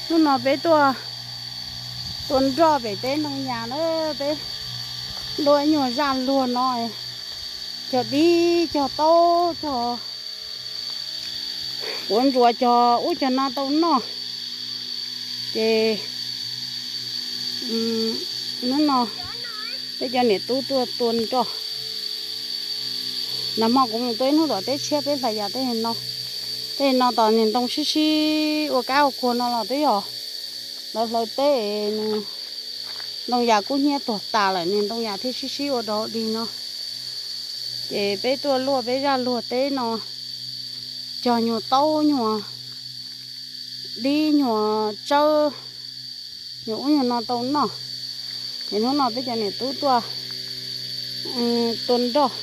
Hnub no peb tuaj tua nroj pem teb ntoo yas na, peb luaj ib nyuag zaj luag no, cog dib cog taub cog quav ntsuas cog ub cog no tau noj. Ces hnub no peb cov niam tub tuaj tua nroj. Nag hmo kuv mus tua ib hnub tom teb tshiab peb hlais yas tej no, tej no tom niag ntoo sib sib ua kab ua kuag no los twb yog lawv hlawv teb, ntoo yas kub hnyiab tuag tas lawm niag ntoo yas thiaj sib sib ua rau dig no. Ces peb tuaj luaj peb zaj luag teb no, cog nyuag taub nyuag dib nyuag tsawb, nyuag ub nyuag no tau noj. Ces hnub no peb cov niam tub tuaj tua nroj,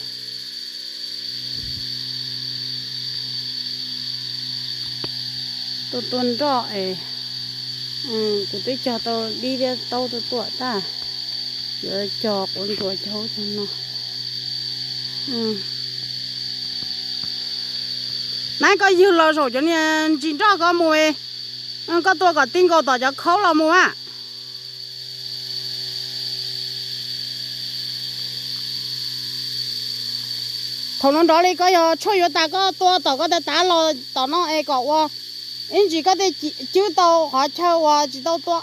tuaj tua nroj es kuv twb cog tau dib thiab taub tuaj tuaj tag, yuav cog quav ntsuas cog ub cog no. Nab, koj ywg los zaum cov niag ntsis nroj ko mus, koj tua kom ti nkaus tom cov khaub los mus a. Thaum no nrov li koj yog tshuaj yuav tas koj tua tom koj tav tav los tom no es kom ua ib ntsis koj thiaj cwb tau qhov chaw uas tsis tau tua.